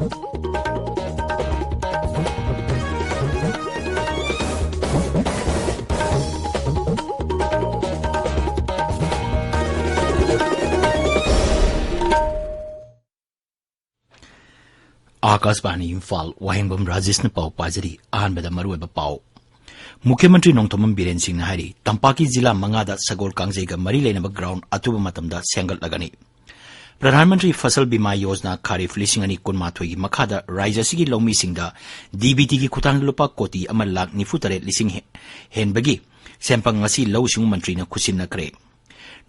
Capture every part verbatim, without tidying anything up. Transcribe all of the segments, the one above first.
ꯑꯥꯀꯥꯁꯕꯥꯅꯤ ꯏꯝꯐꯥꯜ, ꯋꯥꯍꯦꯡꯕꯝ ꯔꯥꯖꯦꯁꯅ ꯄꯥꯎ ꯄꯥꯖꯔꯤ꯫ ꯑꯍꯥꯟꯕꯗ ꯃꯔꯨꯑꯣꯏꯕ ꯄꯥꯎ꯫ ꯃꯨꯈ꯭ꯌ ꯃꯟꯇ꯭ꯔꯤ ꯅꯣꯡꯊꯣꯝꯕꯝ ꯕꯤꯔꯦꯟ ꯁꯤꯡꯅ ꯍꯥꯏꯔꯤ, ꯇꯝꯄꯥꯛꯀꯤ ꯖꯤꯂꯥ ꯃꯉꯥꯗ ꯁꯒꯣꯜ ꯀꯥꯡꯖꯩꯒ ꯃꯔꯤ ꯂꯩꯅꯕ ꯒ꯭ꯔꯥꯎꯟ ꯑꯊꯨꯕ ꯃꯇꯝꯗ ꯁꯦꯝꯒꯠꯂꯒꯅꯤ꯫ ꯄ꯭ꯔꯙꯥꯟ ꯃꯟꯇ꯭ꯔꯤ ꯐꯁꯜ ꯕꯤꯃꯥ ꯌꯣꯖꯅꯥ ꯈꯥꯔꯤꯐ ꯂꯤꯁꯤꯡ ꯑꯅꯤ ꯀꯨꯟꯃꯥꯊꯣꯏꯒꯤ ꯃꯈꯥꯗ ꯔꯥꯖ꯭ꯌ ꯑꯁꯤꯒꯤ ꯂꯧꯃꯤꯁꯤꯡꯗ ꯗꯤꯕꯤꯇꯤꯒꯤ ꯈꯨꯠꯊꯥꯡꯗ ꯂꯨꯄꯥ ꯀꯣꯇꯤ ꯑꯃ ꯂꯥꯈ ꯅꯤꯐꯨ ꯇꯔꯦꯠ ꯂꯤꯁꯤꯡ ꯍꯦ-, ꯍꯦꯟꯕꯒꯤ ꯁꯦꯟꯐꯝ ꯉꯁꯤ ꯂꯧꯎ ꯁꯤꯡꯎ ꯃꯟꯇ꯭ꯔꯤꯅ ꯈꯨꯠꯁꯤꯟꯅꯈ꯭ꯔꯦ꯫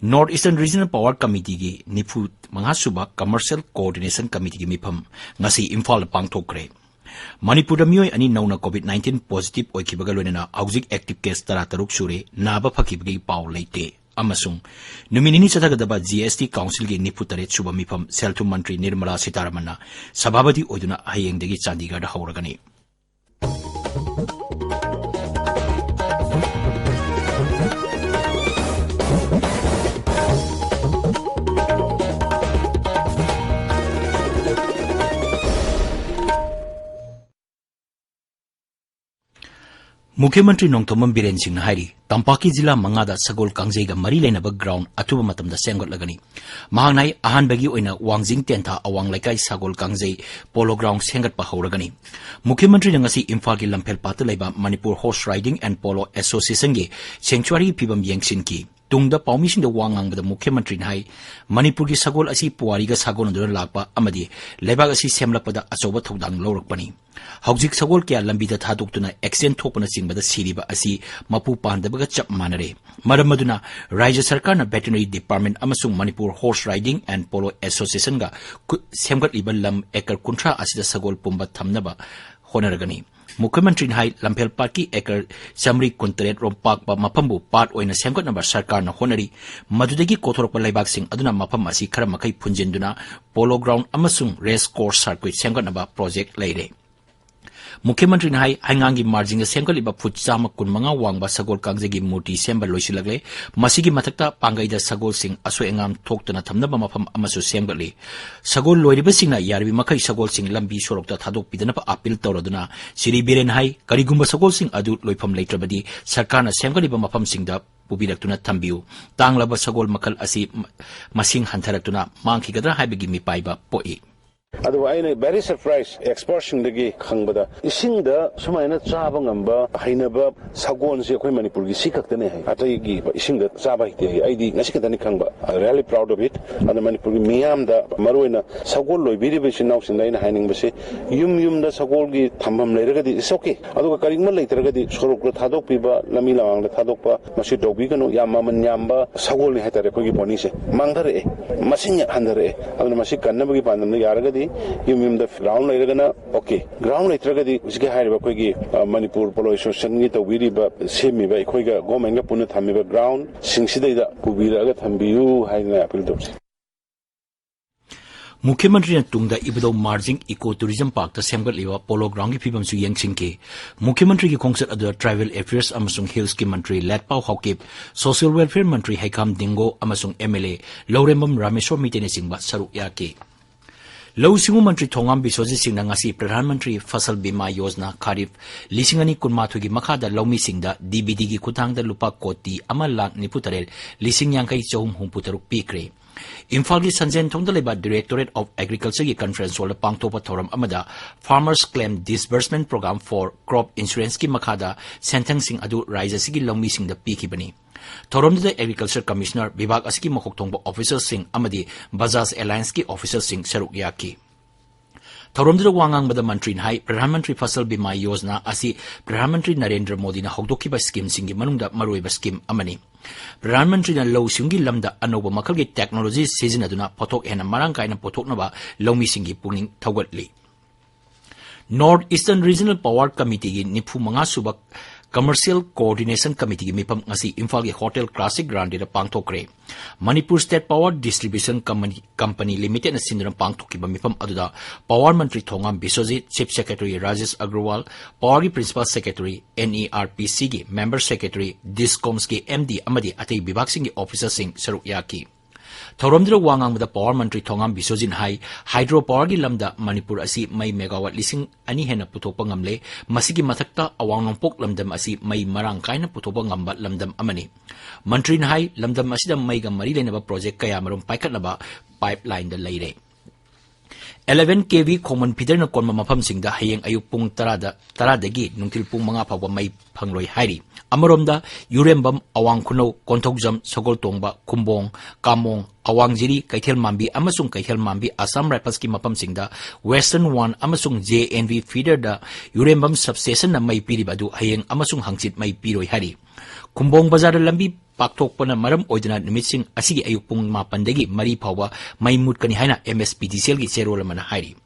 ꯅꯣꯔꯠ ꯏꯁꯇꯔꯟ ꯔꯤꯖꯅꯦꯜ ꯄꯥꯋꯔ ꯀꯃꯤꯇꯤꯒꯤ ꯅꯤꯐꯨ ꯃꯉꯥ ꯁꯨꯕ ꯀꯃꯔꯁꯤꯌꯦꯜ ꯀꯣꯑꯣꯔꯗꯤꯅꯦꯁꯟ ꯀꯃꯤꯇꯤꯒꯤ ꯃꯤꯐꯝ ꯉꯁꯤ ꯏꯝꯐꯥꯜꯗ ꯄꯥꯡꯊꯣꯛꯈ꯭ꯔꯦ꯫ ꯃꯅꯤꯄꯨꯔꯗ ꯃꯤꯑꯣꯏ ꯑꯅꯤ ꯅꯧꯅ ꯀꯣꯚꯤꯗ ꯅꯥꯏꯟꯇꯤꯟ ꯄꯣꯖꯤꯇꯤꯚ ꯑꯣꯏꯈꯤꯕꯒ ꯂꯣꯏꯅꯅ ꯍꯧꯖꯤꯛ ꯑꯦꯛꯇꯤꯚ ꯀꯦꯁ ꯇꯔꯥꯇꯔꯨꯛ ꯁꯨꯔꯦ, ꯅꯥꯕ ꯐꯈꯤꯕꯒꯤ ꯄꯥꯎ ꯂꯩꯇꯦ꯫ ꯑꯃꯁꯨꯡ ꯅꯨꯃꯤꯠ ꯅꯤꯅꯤ ꯆꯠꯊꯒꯗꯕ ꯖꯤ ꯑꯦꯁ ꯇꯤ ꯀꯥꯎꯟꯁꯤꯜꯒꯤ ꯅꯤꯐꯨ ꯇꯔꯦꯠ ꯁꯨꯕ ꯃꯤꯐꯝ ꯁꯦꯜ ꯊꯨꯝ ꯃꯟꯇ꯭ꯔꯤ ꯅꯤꯔꯃꯂꯥ ꯁꯤꯇꯥꯔꯥꯃꯟꯅ ꯁꯚꯥꯄꯇꯤ ꯑꯣꯏꯗꯨꯅ ꯍꯌꯦꯡꯗꯒꯤ ꯆꯥꯟꯗꯤꯒꯔꯗ ꯍꯧꯔꯒꯅꯤ꯫ ꯃꯨꯈ꯭ꯌ ꯃꯟꯇ꯭ꯔꯤ ꯅꯣꯡꯊꯣꯝꯕꯝ ꯕꯤꯔꯦꯟ ꯁꯤꯡꯅ ꯍꯥꯏꯔꯤ, ꯇꯝꯄꯥꯛꯀꯤ ꯖꯤꯂꯥ ꯃꯉꯥꯗ ꯁꯒꯣꯜ ꯀꯥꯡꯖꯩꯒ ꯃꯔꯤ ꯂꯩꯅꯕ ꯒ꯭ꯔꯥꯎꯟ ꯑꯊꯨꯕ ꯃꯇꯝꯗ ꯁꯦꯝꯒꯠꯂꯒꯅꯤ꯫ ꯃꯍꯥꯛꯅ ꯍꯥꯏ, ꯑꯍꯥꯟꯕꯒꯤ ꯑꯣꯏꯅ ꯋꯥꯡꯖꯤꯡ ꯇꯦꯟꯊꯥ ꯑꯋꯥꯡ ꯂꯩꯀꯥꯏ ꯁꯒꯣꯜ ꯀꯥꯡꯖꯩ ꯄꯣꯂꯣ ꯒ꯭ꯔꯥꯎꯟ ꯁꯦꯝꯒꯠꯄ ꯍꯧꯔꯒꯅꯤ꯫ ꯃꯨꯈ꯭ꯌ ꯃꯟꯇ꯭ꯔꯤꯅ ꯉꯁꯤ ꯏꯝꯐꯥꯜꯒꯤ ꯂꯝꯐꯦꯜ ꯄꯥꯠꯇ ꯂꯩꯕ Manipur horse riding and polo ꯑꯦꯁꯣꯁꯤꯌꯦꯁꯟꯒꯤ ꯁꯦꯡꯆꯨꯋꯥꯔꯤꯒꯤ ꯐꯤꯕꯝ ꯌꯦꯡꯁꯤꯟꯈꯤ꯫ ꯇꯨꯡꯗ ꯄꯥꯎꯃꯤꯁꯤꯡꯗ ꯋꯥ ꯉꯥꯡꯕꯗ ꯃꯨꯈ꯭ꯌ ꯃꯟꯇ꯭ꯔꯤꯅ ꯍꯥꯏ, ꯃꯅꯤꯄꯨꯔꯒꯤ ꯁꯒꯣꯜ ꯑꯁꯤ ꯄꯨꯋꯥꯔꯤꯒ ꯁꯥꯒꯣꯟꯅꯗꯨꯅ ꯂꯥꯛꯄ ꯑꯃꯗꯤ ꯂꯩꯕꯥꯛ ꯑꯁꯤ ꯁꯦꯝꯂꯛꯄꯗ ꯑꯆꯧꯕ ꯊꯧꯗꯥꯡ ꯂꯧꯔꯛꯄꯅꯤ꯫ ꯍꯧꯖꯤꯛ ꯁꯒꯣꯜ ꯀꯌꯥ ꯂꯝꯕꯤꯗ ꯊꯥꯗꯣꯛꯇꯨꯅ ꯑꯦꯛꯁꯤꯗꯦꯟ ꯊꯣꯛꯄꯅꯆꯤꯡꯕꯗ ꯁꯤꯔꯤꯕ ꯑꯁꯤ ꯃꯄꯨ ꯄꯥꯟꯗꯕꯒ ꯆꯞ ꯃꯥꯟꯅꯔꯦ꯫ ꯃꯔꯝ ꯑꯗꯨꯅ ꯔꯥꯖ꯭ꯌ ꯁꯔꯀꯥꯔꯅ ꯚꯦꯇꯦꯔꯤꯅꯔꯤ ꯗꯤꯄꯥꯔꯠꯃꯦꯟꯠ ꯑꯃꯁꯨꯡ Manipur horse riding and polo ꯑꯦꯁꯣꯁꯤꯌꯦꯁꯟꯒ ꯈꯨ-, ꯁꯦꯝꯒꯠꯂꯤꯕ ꯂꯝ ꯑꯦꯀꯔ ꯀꯨꯟꯊ꯭ꯔꯥ ꯑꯁꯤꯗ ꯁꯒꯣꯜ ꯄꯨꯝꯕ ꯊꯝꯅꯕ ꯍꯣꯠꯅꯔꯒꯅꯤ꯫ ꯃꯨꯈ꯭ꯌ ꯃꯟꯇ꯭ꯔꯤꯅ ꯍꯥꯏ, ꯂꯝꯐꯦꯜ ꯄꯥꯠꯀꯤ ꯑꯦꯀꯔ ꯆꯥꯃꯔꯤ ꯀꯨꯟꯇꯔꯦꯠ ꯔꯣꯝ ꯄꯥꯛꯄ ꯃꯐꯝꯕꯨ ꯄꯥꯠ ꯑꯣꯏꯅ ꯁꯦꯝꯒꯠꯅꯕ ꯁꯔꯀꯥꯔꯅ ꯍꯣꯠꯅꯔꯤ꯫ ꯃꯗꯨꯗꯒꯤ ꯀꯣꯊꯣꯔꯛꯄ ꯂꯩꯕꯥꯛꯁꯤꯡ ꯑꯗꯨꯅ ꯃꯐꯝ ꯑꯁꯤ ꯈꯔ ꯃꯈꯩ ꯐꯨꯟꯖꯤꯟꯗꯨꯅ ꯄꯣꯂꯣ ꯒ꯭ꯔꯥꯎꯟ ꯑꯃꯁꯨꯡ ꯔꯦꯁ ꯀꯣꯔꯁ ꯁꯥꯔꯀ꯭ꯌꯨꯠ ꯁꯦꯝꯒꯠꯅꯕ ꯄ꯭ꯔꯣꯖꯦꯛ ꯂꯩꯔꯦ꯫ ꯃꯨꯈ꯭ꯌ ꯃꯟꯇ꯭ꯔꯤꯅ ꯍꯥꯏ, ꯍꯩꯉꯥꯡꯒꯤ ꯃꯥꯔꯖꯤꯡꯗ ꯁꯦꯝꯒꯠꯂꯤꯕ ꯐꯨꯠ ꯆꯥꯝꯃ ꯀꯨꯟꯃꯉꯥ ꯋꯥꯡꯕ ꯁꯒꯣꯜ ꯀꯥꯡꯖꯩꯒꯤ ꯃꯨꯔꯇꯤ ꯁꯦꯝꯕ ꯂꯣꯏꯁꯤꯜꯂꯛꯂꯦ꯫ ꯃꯁꯤꯒꯤ ꯃꯊꯛꯇ ꯄꯥꯡꯒꯩꯗ ꯁꯒꯣꯜꯁꯤꯡ ꯑꯁꯣꯏ ꯑꯉꯥꯝ ꯊꯣꯛꯇꯅ ꯊꯝꯅꯕ ꯃꯐꯝ ꯑꯃꯁꯨ ꯁꯦꯝꯒꯠꯂꯤ꯫ ꯁꯒꯣꯜ ꯂꯣꯏꯔꯤꯕꯁꯤꯡꯅ ꯌꯥꯔꯤꯕ ꯃꯈꯩ ꯁꯒꯣꯜꯁꯤꯡ ꯂꯝꯕꯤ ꯁꯣꯔꯣꯛꯇ ꯊꯥꯗꯣꯛꯄꯤꯗꯅꯕ ꯑꯄꯤꯜ ꯇꯧꯔꯗꯨꯅ ꯁ꯭ꯔꯤ ꯕꯤꯔꯦꯟ ꯍꯥꯏ, ꯀꯔꯤꯒꯨꯝꯕ ꯁꯒꯣꯜꯁꯤꯡ ꯑꯗꯨ ꯂꯣꯏꯐꯝ ꯂꯩꯇ꯭ꯔꯕꯗꯤ ꯁꯔꯀꯥꯔꯅ ꯁꯦꯝꯒꯠꯂꯤꯕ ꯃꯐꯝꯁꯤꯡꯗ ꯄꯨꯕꯤꯔꯛꯇꯨꯅ ꯊꯝꯕꯤꯌꯨ꯫ ꯇꯥꯡꯂꯕ ꯁꯒꯣꯜ ꯃꯈꯜ ꯑꯁꯤ ꯃ-, ꯃꯁꯤꯡ ꯍꯟꯊꯔꯛꯇꯨꯅ ꯃꯥꯡꯈꯤꯒꯗ꯭ꯔꯥ ꯍꯥꯏꯕꯒꯤ ꯃꯤꯄꯥꯏꯕ ꯄꯣꯛꯏ꯫ ꯑꯗꯨꯒ ꯑꯩꯅ very surprise, expertꯁꯤꯡꯗꯒꯤ ꯈꯪꯕꯗ, ꯏꯁꯤꯡꯗ ꯁꯨꯃꯥꯏꯅ ꯆꯥꯕ ꯉꯝꯕ ꯍꯩꯅꯕ ꯁꯒꯣꯜꯁꯦ ꯑꯩꯈꯣꯏ ꯃꯅꯤꯄꯨꯔꯒꯤ ꯁꯤ ꯈꯛꯇꯅꯦ ꯍꯥꯏ꯫ ꯑꯇꯩꯒꯤ ꯏꯁꯤꯡꯗ ꯆꯥꯕ ꯍꯩꯇꯦ ꯍꯥꯏ꯫ ꯑꯩꯗꯤ ꯉꯁꯤ ꯈꯛꯇꯅꯤ ꯈꯪꯕ꯫ I really proud of it꯫ ꯑꯗꯨ ꯃꯅꯤꯄꯨꯔꯒꯤ ꯃꯤꯌꯥꯝꯗ, ꯃꯔꯨꯑꯣꯏꯅ ꯁꯒꯣꯜ ꯂꯣꯏꯕꯤꯔꯤꯕ ꯏꯆꯤꯟ ꯏꯅꯥꯎꯁꯤꯡꯗ ꯑꯩꯅ ꯍꯥꯏꯅꯤꯡꯕꯁꯤ, ꯌꯨꯝ ꯌꯨꯝꯗ ꯁꯒꯣꯜꯒꯤ ꯊꯝꯐꯝ ꯂꯩꯔꯒꯗꯤ it's okay꯫ ꯑꯗꯨꯒ ꯀꯔꯤꯒꯨꯝꯕ ꯂꯩꯇ꯭ꯔꯒꯗꯤ ꯁꯣꯔꯣꯛꯇ ꯊꯥꯗꯣꯛꯄꯤꯕ, ꯂꯝꯕꯤ ꯂꯃꯥꯡꯗ ꯊꯥꯗꯣꯛꯄ, ꯃꯁꯤ ꯇꯧꯕꯤꯒꯅꯨ꯫ ꯌꯥꯝ ꯃꯃꯜ ꯌꯥꯝꯕ ꯁꯒꯣꯜꯅꯤ ꯍꯥꯏꯇꯥꯔꯦ ꯑꯩꯈꯣꯏꯒꯤ ponyꯁꯦ꯫ ꯃꯥꯡꯊꯔꯛꯑꯦ, ꯃꯁꯤꯡ ꯍꯟꯊꯔꯛꯑꯦ꯫ ꯑꯗꯨꯅ ꯃꯁꯤ ꯀꯟꯅꯕꯒꯤ ꯄꯥꯟꯗꯝꯗ ꯌꯥꯔꯒꯗꯤ ꯌꯨꯝ ꯌꯨꯝꯗ ground ꯂꯩꯔꯒꯅ okay, ground ꯂꯩꯇ꯭ꯔꯒꯗꯤ ꯍꯧꯖꯤꯛꯀꯤ ꯍꯥꯏꯔꯤꯕ ꯑꯩꯈꯣꯏꯒꯤ, ꯑ, ꯃꯅꯤꯄꯨꯔ Polo Associationꯒꯤ ꯇꯧꯕꯤꯔꯤꯕ, ꯁꯦꯝꯃꯤꯕ, ꯑꯩꯈꯣꯏꯒ governmentꯒ ꯄꯨꯟꯅ ꯊꯝꯃꯤꯕ groundꯁꯤꯡꯁꯤꯗꯩꯗ ꯄꯨꯕꯤꯔꯛꯑꯒ ꯊꯝꯕꯤꯌꯨ ꯍꯥꯏꯗꯅ appeal ꯇꯧꯖꯩ꯫ ꯃꯨꯈ꯭ꯌ ꯃꯟꯇ꯭ꯔꯤꯅ ꯇꯨꯡꯗ ꯏꯕꯨꯙꯧ ꯃꯥꯔꯖꯤꯡ Eco Tourism Parkꯇ ꯁꯦꯝꯒꯠꯂꯤꯕ Polo Groundꯒꯤ ꯐꯤꯕꯝꯁꯨ ꯌꯦꯡꯁꯤꯟꯈꯤ꯫ ꯃꯨꯈ꯭ꯌ ꯃꯟꯇ꯭ꯔꯤꯒꯤ ꯈꯣꯡꯆꯠ ꯑꯗꯨꯗ Tribal Affairs ꯑꯃꯁꯨꯡ Hillsꯀꯤ ꯃꯟꯇ꯭ꯔꯤ ꯂꯦꯠꯄꯥꯎ ꯍꯥꯎꯀꯤꯞ, Social Welfare ꯃꯟꯇ꯭ꯔꯤ ꯍꯩꯈꯥꯝ ꯗꯤꯡꯒꯣ ꯑꯃꯁꯨꯡ MLA ꯂꯧꯔꯦꯝꯕꯝ ꯔꯥꯃꯦꯁꯣꯔ ꯃꯩꯇꯩꯅꯆꯤꯡꯕ ꯁꯔꯨꯛ ꯌꯥꯈꯤ꯫ ꯂꯧꯎ ꯁꯤꯡꯎ ꯃꯟꯇ꯭ꯔꯤ ꯊꯣꯉꯥꯝ ꯕꯤꯁ꯭ꯋꯖꯤꯠ ꯁꯤꯡꯅ ꯉꯁꯤ ꯄ꯭ꯔꯙꯥꯟ ꯃꯟꯇ꯭ꯔꯤ ꯐꯁꯜ ꯕꯤꯃꯥ ꯌꯣꯖꯅꯥ ꯈꯥꯔꯤꯐ ꯂꯤꯁꯤꯡ ꯑꯅꯤ ꯀꯨꯟꯃꯥꯊꯣꯏꯒꯤ ꯃꯈꯥꯗ ꯂꯧꯃꯤꯁꯤꯡꯗ DBDꯒꯤ ꯈꯨꯠꯊꯥꯡꯗ ꯂꯨꯄꯥ ꯀꯣꯇꯤ ꯑꯃ ꯂꯥꯈ ꯅꯤꯐꯨ ꯇꯔꯦꯠ ꯂꯤꯁꯤꯡ ꯌꯥꯡꯈꯩ ꯆꯍꯨꯝ ꯍꯨꯝꯐꯨ ꯇꯔꯨꯛ ꯄꯤꯈ꯭ꯔꯦ꯫ ꯏꯝꯐꯥꯜꯒꯤ ꯁꯟꯖꯦꯟꯊꯣꯡꯗ ꯂꯩꯕ Directorate of Agricultureꯒꯤ conference hallꯗ ꯄꯥꯡꯊꯣꯛꯄ ꯊꯧꯔꯝ ꯑꯃꯗ Farmers Claim Disbursement Program for Crop Insuranceꯀꯤ ꯃꯈꯥꯗ ꯁꯦꯟꯊꯪꯁꯤꯡ ꯑꯗꯨ ꯔꯥꯖ꯭ꯌ ꯑꯁꯤꯒꯤ ꯂꯧꯃꯤꯁꯤꯡꯗ ꯄꯤꯈꯤꯕꯅꯤ꯫ ꯊꯧꯔꯝꯗꯨꯗ Agriculture Commissioner, ꯚꯤꯚꯥꯒ ꯑꯁꯤꯒꯤ ꯃꯀꯣꯛ ꯊꯣꯡꯕ officialꯁꯤꯡ ꯑꯃꯗꯤ Bajaj Allianceꯀꯤ officialꯁꯤꯡ ꯁꯔꯨꯛ ꯌꯥꯈꯤ꯫ ꯊꯧꯔꯝꯗꯨꯗ ꯋꯥ ꯉꯥꯡꯕꯗ ꯃꯟꯇ꯭ꯔꯤꯅ ꯍꯥꯏ, ꯄ꯭ꯔꯙꯥꯟ ꯃꯟꯇ꯭ꯔꯤ ꯐꯁꯜ ꯕꯤꯃꯥ ꯌꯣꯖꯅꯥ ꯑꯁꯤ ꯄ꯭ꯔꯙꯥꯟ ꯃꯟꯇ꯭ꯔꯤ ꯅꯔꯦꯟꯗ꯭ꯔ ꯃꯣꯗꯤꯅ ꯍꯧꯗꯣꯛꯈꯤꯕ schemeꯁꯤꯡꯒꯤ ꯃꯅꯨꯡꯗ ꯃꯔꯨꯑꯣꯏꯕ scheme ꯑꯃꯅꯤ꯫ ꯄ꯭ꯔꯙꯥꯟ ꯃꯟꯇ꯭ꯔꯤꯅ ꯂꯧ ꯁꯤꯡꯒꯤ ꯂꯝꯗ ꯑꯅꯧꯕ ꯃꯈꯜꯒꯤ technology ꯁꯤꯖꯤꯟꯅꯗꯨꯅ ꯄꯣꯠꯊꯣꯛ ꯍꯦꯟꯅ ꯃꯔꯥꯡ ꯀꯥꯏꯅ ꯄꯨꯊꯣꯛꯅꯕ ꯂꯧꯃꯤꯁꯤꯡꯒꯤ ꯄꯨꯛꯅꯤꯡ ꯊꯧꯒꯠꯂꯤ꯫ North Eastern Regional Power Committeeꯒꯤ ꯅꯤꯐꯨ ꯃꯉꯥ ꯁꯨꯕ Commercial Coordination Committeeꯒꯤ ꯃꯤꯐꯝ ꯉꯁꯤ ꯏꯝꯐꯥꯜꯒꯤ Hotel Classic Grandꯗ ꯄꯥꯡꯊꯣꯛꯈ꯭ꯔꯦ꯫ Manipur State Power Distribution Company, Company Limitedꯅ ꯁꯤꯟꯗꯨꯅ ꯄꯥꯡꯊꯣꯛꯈꯤꯕ ꯃꯤꯐꯝ ꯑꯗꯨꯗ Power ꯃꯟꯇ꯭ꯔꯤ ꯊꯣꯉꯥꯝ Biswajit, Chief Secretary Rajesh ꯑꯒ꯭ꯔꯋꯥꯜ, Powerꯒꯤ Principal Secretary, NERPCꯒꯤ Member Secretary, DISCOMsꯒꯤ MD ꯑꯃꯗꯤ ꯑꯇꯩ ꯕꯤꯚꯥꯒꯁꯤꯡꯒꯤ officerꯁꯤꯡ ꯁꯔꯨꯛ ꯌꯥꯈꯤ꯫ ꯊꯧꯔꯝꯗꯨꯗ ꯋꯥ ꯉꯥꯡꯕꯗ Power ꯃꯟꯇ꯭ꯔꯤ ꯊꯣꯉꯥꯝ ꯕꯤꯁ꯭ꯋꯖꯤꯠꯅ ꯍꯥꯏ, Hydro Powerꯒꯤ ꯂꯝꯗ ꯃꯅꯤꯄꯨꯔ ꯑꯁꯤ ꯃꯩ megawatt ꯂꯤꯁꯤꯡ ꯑꯅꯤ ꯍꯦꯟꯅ ꯄꯨꯊꯣꯛꯄ ꯉꯝꯂꯦ꯫ ꯃꯁꯤꯒꯤ ꯃꯊꯛꯇ ꯑꯋꯥꯡ ꯅꯣꯡꯄꯣꯛ ꯂꯝꯗꯝ ꯑꯁꯤ ꯃꯩ ꯃꯔꯥꯡ ꯀꯥꯏꯅ ꯄꯨꯊꯣꯛꯄ ꯉꯝꯕ ꯂꯝꯗꯝ ꯑꯃꯅꯤ꯫ ꯃꯟꯇ꯭ꯔꯤꯅ ꯍꯥꯏ, ꯂꯝꯗꯝ ꯑꯁꯤꯗ ꯃꯩꯒ ꯃꯔꯤ ꯂꯩꯅꯕ project ꯀꯌꯥꯃꯔꯨꯝ ꯄꯥꯏꯈꯠꯅꯕ pipelineꯗ ꯂꯩꯔꯦ꯫ Eleven KV ꯈꯣꯡꯃꯟ feederꯅ ꯀꯣꯟꯕ ꯃꯐꯝꯁꯤꯡꯗ ꯍꯌꯦꯡ ꯑꯌꯨꯛ ꯄꯨꯡ ꯇꯔꯥꯗ, ꯇꯔꯥꯗꯒꯤ ꯅꯨꯡꯊꯤꯜ ꯄꯨꯡ ꯃꯉꯥ ꯐꯥꯎꯕ ꯃꯩ ꯐꯪꯂꯣꯏ ꯍꯥꯏꯔꯤ꯫ ꯑꯃꯔꯣꯝꯗ ꯌꯨꯔꯦꯝꯕꯝ, ꯑꯋꯥꯡ ꯈꯨꯅꯧ, ꯀꯣꯟꯊꯧꯖꯝ, ꯁꯒꯣꯜꯇꯣꯡꯕ, ꯈꯨꯝꯕꯣꯡ, ꯀꯥꯃꯣꯡ, ꯑꯋꯥꯡ ꯖꯤꯔꯤ, ꯀꯩꯊꯦꯜ ꯃꯥꯟꯕꯤ ꯑꯃꯁꯨꯡ ꯀꯩꯊꯦꯜ ꯃꯥꯟꯕꯤ Assam Riflesꯀꯤ ꯃꯐꯝꯁꯤꯡꯗ Western One ꯑꯃꯁꯨꯡ JNV feederꯗ ꯌꯨꯔꯦꯝꯕꯝ substationꯅ ꯃꯩ ꯄꯤꯔꯤꯕ ꯑꯗꯨ ꯍꯌꯦꯡ ꯑꯃꯁꯨꯡ ꯍꯪꯆꯤꯠ ꯃꯩ ꯄꯤꯔꯣꯏ ꯍꯥꯏꯔꯤ꯫ ꯈꯨꯝꯕꯣꯡ ꯕꯖꯥꯔꯗ ꯂꯝꯕꯤ ꯄꯥꯛꯊꯣꯛꯄꯅ ꯃꯔꯝ ꯑꯣꯏꯗꯨꯅ ꯅꯨꯃꯤꯠꯁꯤꯡ ꯑꯁꯤꯒꯤ ꯑꯌꯨꯛ ꯄꯨꯡ ꯃꯥꯄꯟꯗꯒꯤ ꯃꯔꯤ ꯐꯥꯎꯕ ꯃꯩ ꯃꯨꯠꯀꯅꯤ ꯍꯥꯏꯅ MSPDCLꯒꯤ ꯆꯦꯔꯣꯜ ꯑꯃꯅ ꯍꯥꯏꯔꯤ꯫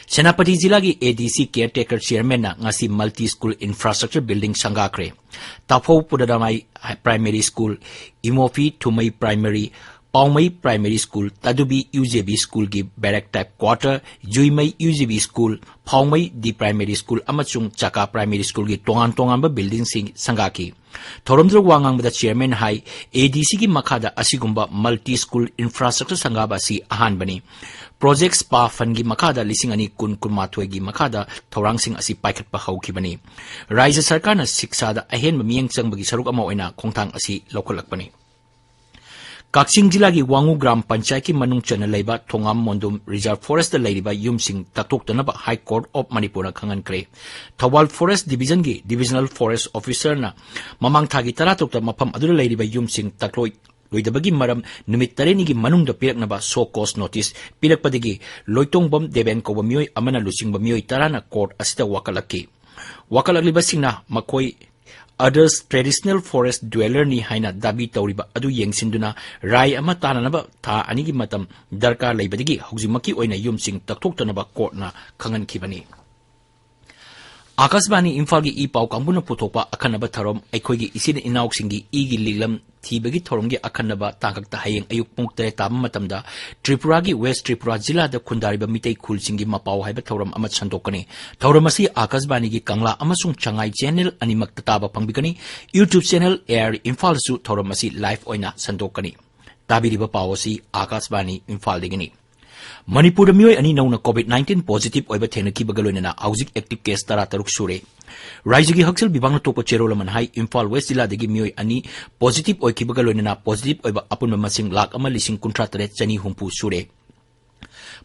ꯁꯦꯅꯥꯄꯇꯤ ꯖꯤꯂꯥꯒꯤ ADC caretaker chairmanꯅ ꯉꯁꯤ multi school infrastructure building ꯁꯪꯒꯥꯈ꯭ꯔꯦ꯫ ꯇꯥꯐꯧ ꯄꯨꯗꯗꯃꯥꯏ Primary School, ꯏꯃꯣꯐꯤ ꯊꯨꯃꯩ Primary, ꯄꯥꯎꯃꯩ Primary School, Tadubi UJB Schoolꯒꯤ barrack type quarter, ꯖꯨꯏꯃꯩ UJB School, ꯐꯥꯎꯃꯩ D Primary School ꯑꯃꯁꯨꯡ ꯆꯥꯀꯥ Primary Schoolꯒꯤ ꯇꯣꯉꯥꯟ ꯇꯣꯉꯥꯟꯕ buildingꯁꯤꯡ ꯁꯪꯒꯥꯈꯤ꯫ ꯊꯧꯔꯝꯗꯨꯗ ꯋꯥ ꯉꯥꯡꯕꯗ chairman ꯍꯥꯏ, ADCꯒꯤ ꯃꯈꯥꯗ ꯑꯁꯤꯒꯨꯝꯕ multi school infrastructure ꯁꯪꯒꯥꯕ ꯑꯁꯤ ꯑꯍꯥꯟꯕꯅꯤ꯫ Project SPA fundꯒꯤ ꯃꯈꯥꯗ ꯂꯤꯁꯤꯡ ꯑꯅꯤ ꯀꯨꯟ ꯀꯨꯟꯃꯥꯊꯣꯏꯒꯤ ꯃꯈꯥꯗ ꯊꯧꯔꯥꯡꯁꯤꯡ ꯑꯁꯤ ꯄꯥꯏꯈꯠꯄ ꯍꯧꯈꯤꯕꯅꯤ꯫ ꯔꯥꯖ꯭ꯌ ꯁꯔꯀꯥꯔꯅ ꯁꯤꯛꯁꯥꯗ ꯑꯍꯦꯟꯕ ꯃꯤꯠꯌꯦꯡ ꯆꯪꯕꯒꯤ ꯁꯔꯨꯛ ꯑꯃ ꯑꯣꯏꯅ ꯈꯣꯡꯊꯥꯡ ꯑꯁꯤ ꯂꯧꯈꯠꯂꯛꯄꯅꯤ꯫ ꯀꯛꯆꯤꯡ ꯖꯤꯂꯥꯒꯤ ꯋꯥꯉꯨ ꯒ꯭ꯔꯥꯝ ꯄꯟꯆꯥꯌꯠꯀꯤ ꯃꯅꯨꯡ ꯆꯟꯅ ꯂꯩꯕ ꯊꯣꯉꯥꯝ ꯃꯣꯟꯗꯨꯝ Reserve Forestꯇ ꯂꯩꯔꯤꯕ ꯌꯨꯝꯁꯤꯡ ꯇꯛꯊꯣꯛꯇꯅꯕ High Court of Manipurꯅ ꯈꯪꯍꯟꯈ꯭ꯔꯦ꯫ Thoubal Forest Divisionꯒꯤ Divisional Forest Officerꯅ ꯃꯃꯥꯡ ꯊꯥꯒꯤ ꯇꯔꯥꯇꯔꯨꯛꯇ ꯃꯐꯝ ꯑꯗꯨꯗ ꯂꯩꯔꯤꯕ ꯌꯨꯝꯁꯤꯡ ꯇꯛꯂꯣꯏ-, ꯂꯣꯏꯗꯕꯒꯤ ꯃꯔꯝ ꯅꯨꯃꯤꯠ ꯇꯔꯦꯠꯅꯤꯒꯤ ꯃꯅꯨꯡꯗ ꯄꯤꯔꯛꯅꯕ show cause notice ꯄꯤꯔꯛꯄꯗꯒꯤ ꯂꯣꯏꯇꯣꯡꯕꯝ ꯗꯦꯕꯦꯟ ꯀꯧꯕ ꯃꯤꯑꯣꯏ ꯑꯃꯅ ꯂꯨꯆꯤꯡꯕ ꯃꯤꯑꯣꯏ ꯇꯔꯥꯅ court ꯑꯁꯤꯗ ꯋꯥꯀꯠꯂꯛꯈꯤ꯫ ꯋꯥꯀꯠꯂꯛꯂꯤꯕꯁꯤꯡꯅ ꯃꯈꯣꯏ others traditional forest dwellerꯅꯤ ꯍꯥꯏꯅ ꯗꯥꯕꯤ ꯇꯧꯔꯤꯕ ꯑꯗꯨ ꯌꯦꯡꯁꯤꯟꯗꯨꯅ ꯔꯥꯏ ꯑꯃ ꯇꯥꯅꯅꯕ ꯊꯥ ꯑꯅꯤꯒꯤ ꯃꯇꯝ ꯗꯔꯀꯥꯔ ꯂꯩꯕꯗꯒꯤ ꯍꯧꯖꯤꯛꯃꯛꯀꯤ ꯑꯣꯏꯅ ꯌꯨꯝꯁꯤꯡ ꯇꯛꯊꯣꯛꯇꯅꯕ courtꯅ ꯈꯪꯍꯟꯈꯤꯕꯅꯤ꯫ ꯑꯥꯀꯥꯁꯕꯥꯅꯤ ꯏꯝꯐꯥꯜꯒꯤ ꯏ ꯄꯥꯎ ꯀꯥꯡꯕꯨꯅ ꯄꯨꯊꯣꯛꯄ ꯑꯈꯟꯅꯕ ꯊꯧꯔꯝ, ꯑꯩꯈꯣꯏꯒꯤ ꯏꯆꯤꯟ ꯏꯅꯥꯎꯁꯤꯡꯒꯤ ꯏꯒꯤ ꯂꯤꯛꯂꯝ ꯊꯤꯕꯒꯤ ꯊꯧꯔꯝꯒꯤ ꯑꯈꯟꯅꯕ ꯇꯥꯡꯀꯛꯇ ꯍꯌꯦꯡ ꯑꯌꯨꯛ ꯄꯨꯡ ꯇꯔꯦꯠ ꯇꯥꯕ ꯃꯇꯝꯗ ꯇ꯭ꯔꯤꯄꯨꯔꯥꯒꯤ ꯋꯦꯁ ꯇ꯭ꯔꯤꯄꯨꯔꯥ ꯖꯤꯂꯥꯗ ꯈꯨꯟꯗꯥꯔꯤꯕ ꯃꯤꯇꯩ ꯈꯨꯜꯁꯤꯡꯒꯤ ꯃꯄꯥꯎ ꯍꯥꯏꯕ ꯊꯧꯔꯝ ꯑꯃ ꯁꯟꯗꯣꯛꯀꯅꯤ꯫ ꯊꯧꯔꯝ ꯑꯁꯤ ꯑꯥꯀꯥꯁꯕꯥꯅꯤꯒꯤ ꯀꯪꯂꯥ ꯑꯃꯁꯨꯡ ꯆꯉꯥꯏ ꯆꯦꯅꯦꯜ ꯑꯅꯤꯃꯛꯇ ꯇꯥꯕ ꯐꯪꯕꯤꯒꯅꯤ꯫ YouTube ꯆꯦꯅꯦꯜ AIR ꯏꯝꯐꯥꯜꯗꯁꯨ ꯊꯧꯔꯝ ꯑꯁꯤ ꯂꯥꯏꯚ ꯑꯣꯏꯅ ꯁꯟꯗꯣꯛꯀꯅꯤ꯫ ꯇꯥꯕꯤꯔꯤꯕ ꯄꯥꯎ ꯑꯁꯤ ꯑꯥꯀꯥꯁꯕꯥꯅꯤ ꯏꯝꯐꯥꯜꯗꯒꯤꯅꯤ꯫ ꯃꯅꯤꯄꯨꯔꯗ ꯃꯤꯑꯣꯏ ꯑꯅꯤ ꯅꯧꯅ COVID nineteen positive ꯑꯣꯏꯕ ꯊꯦꯡꯅꯈꯤꯕꯒ ꯂꯣꯏꯅꯅ ꯍꯧꯖꯤꯛ active case ꯇꯔꯥ ꯇꯔꯨꯛ ꯁꯨꯔꯦ꯫ ꯔꯥꯏꯖ꯭ꯌꯒꯤ ꯍꯛꯁꯦꯜ ꯕꯤꯚꯥꯒꯅ ꯊꯣꯛꯄ ꯆꯦꯔꯣꯜ ꯑꯃꯅ ꯍꯥꯏ, ꯏꯝꯐꯥꯜ ꯋꯦꯁ ꯖꯤꯂꯥꯗꯒꯤ ꯃꯤꯑꯣꯏ ꯑꯅꯤ positive ꯑꯣꯏꯈꯤꯕꯒ ꯂꯣꯏꯅꯅ positive ꯑꯣꯏꯕ ꯑꯄꯨꯟꯕ ꯃꯁꯤꯡ ꯂꯥꯈ ꯑꯃ ꯂꯤꯁꯤꯡ ꯀꯨꯟꯊ꯭ꯔꯥ ꯇꯔꯦꯠ ꯆꯅꯤ ꯍꯨꯝꯐꯨ ꯁꯨꯔꯦ꯫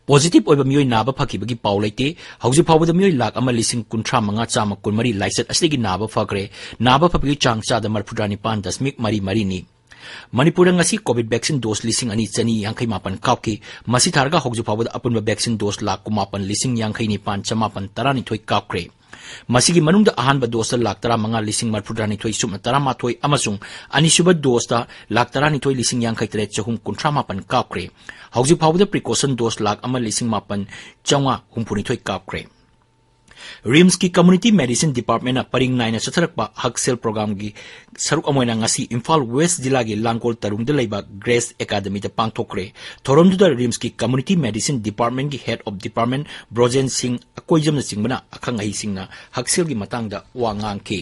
Positive ꯑꯣꯏꯕ ꯃꯤꯑꯣꯏ ꯅꯥꯕ ꯐꯈꯤꯕꯒꯤ ꯄꯥꯎ ꯂꯩꯇꯦ꯫ ꯍꯧꯖꯤꯛ ꯐꯥꯎꯕꯗ ꯃꯤꯑꯣꯏ ꯂꯥꯈ ꯑꯃ ꯂꯤꯁꯤꯡ ꯀꯨꯟꯊ꯭ꯔꯥ ꯃꯉꯥ ꯆꯥꯝꯃ ꯀꯨꯟꯃꯔꯤ ꯂꯥꯏꯆꯠ ꯑꯁꯤꯗꯒꯤ ꯅꯥꯕ ꯐꯈ꯭ꯔꯦ꯫ ꯅꯥꯕ ꯐꯕꯒꯤ ꯆꯥꯡ ꯆꯥꯗ ꯃꯔꯤꯐꯨꯇꯔꯥ ꯅꯤꯄꯥꯟ ꯗꯁꯃꯤꯛ ꯃꯔꯤ ꯃꯔꯤꯅꯤ꯫ ꯃꯅꯤꯄꯨꯔꯗ ꯉꯁꯤ COVID vaccine dose ꯂꯤꯁꯤꯡ ꯑꯅꯤ ꯆꯅꯤ ꯌꯥꯡꯈꯩ ꯃꯥꯄꯟ ꯀꯥꯞꯈꯤ꯫ ꯃꯁꯤ ꯊꯥꯔꯒ ꯍꯧꯖꯤꯛ ꯐꯥꯎꯕꯗ ꯑꯄꯨꯟꯕ vaccine dose ꯂꯥꯈ ꯀꯨꯟꯃꯥꯄꯟ ꯂꯤꯁꯤꯡ ꯌꯥꯡꯈꯩ ꯅꯤꯄꯥꯟ ꯆꯃꯥꯄꯟ ꯇꯔꯥꯅꯤꯊꯣꯏ ꯀꯥꯞꯈ꯭ꯔꯦ꯫ ꯃꯁꯤꯒꯤ ꯃꯅꯨꯡꯗ ꯑꯍꯥꯟꯕ doseꯇ ꯂꯥꯈ ꯇꯔꯥꯃꯉꯥ ꯂꯤꯁꯤꯡ ꯃꯔꯤꯐꯨꯇꯔꯥ ꯅꯤꯊꯣꯏ ꯁꯨꯞꯅ ꯇꯔꯥꯃꯥꯊꯣꯏ ꯑꯃꯁꯨꯡ ꯑꯅꯤꯁꯨꯕ doseꯇ ꯂꯥꯈ ꯇꯔꯥꯅꯤꯊꯣꯏ ꯂꯤꯁꯤꯡ ꯌꯥꯡꯈꯩ ꯇꯔꯦꯠ ꯆꯍꯨꯝ ꯀꯨꯟꯊ꯭ꯔꯥ ꯃꯥꯄꯟ ꯀꯥꯞꯈ꯭ꯔꯦ꯫ ꯍꯧꯖꯤꯛ ꯐꯥꯎꯕꯗ precaution dose ꯂꯥꯈ ꯑꯃ ꯂꯤꯁꯤꯡ ꯃꯥꯄꯟ ꯆꯥꯝꯃꯉꯥ ꯍꯨꯝꯐꯨꯅꯤꯊꯣꯏ ꯀꯥꯞꯈ꯭ꯔꯦ꯫ RIMSꯀꯤ Community Medicine Departmentꯅ ꯄꯔꯤꯡ ꯅꯥꯏꯅ ꯆꯠꯊꯔꯛꯄ ꯍꯛꯁꯦꯜ programꯒꯤ ꯁꯔꯨꯛ ꯑꯃ ꯑꯣꯏꯅ ꯉꯁꯤ ꯏꯝꯐꯥꯜ ꯋꯦꯁ ꯖꯤꯂꯥꯒꯤ ꯂꯥꯡꯒꯣꯜ ꯇꯔꯨꯡꯗ ꯂꯩꯕ Grace Academyꯗ ꯄꯥꯡꯊꯣꯛꯈ꯭ꯔꯦ꯫ ꯊꯧꯔꯝꯗꯨꯗ RIMSꯀꯤ Community Medicine Departmentꯀꯤ Head of Department Brojen ꯁꯤꯡ ꯑꯀꯣꯏꯖꯝꯅꯆꯤꯡꯕꯅ ꯑꯈꯪ ꯑꯍꯩꯁꯤꯡꯅ ꯍꯛꯁꯦꯜꯒꯤ ꯃꯇꯥꯡꯗ ꯋꯥ ꯉꯥꯡꯈꯤ꯫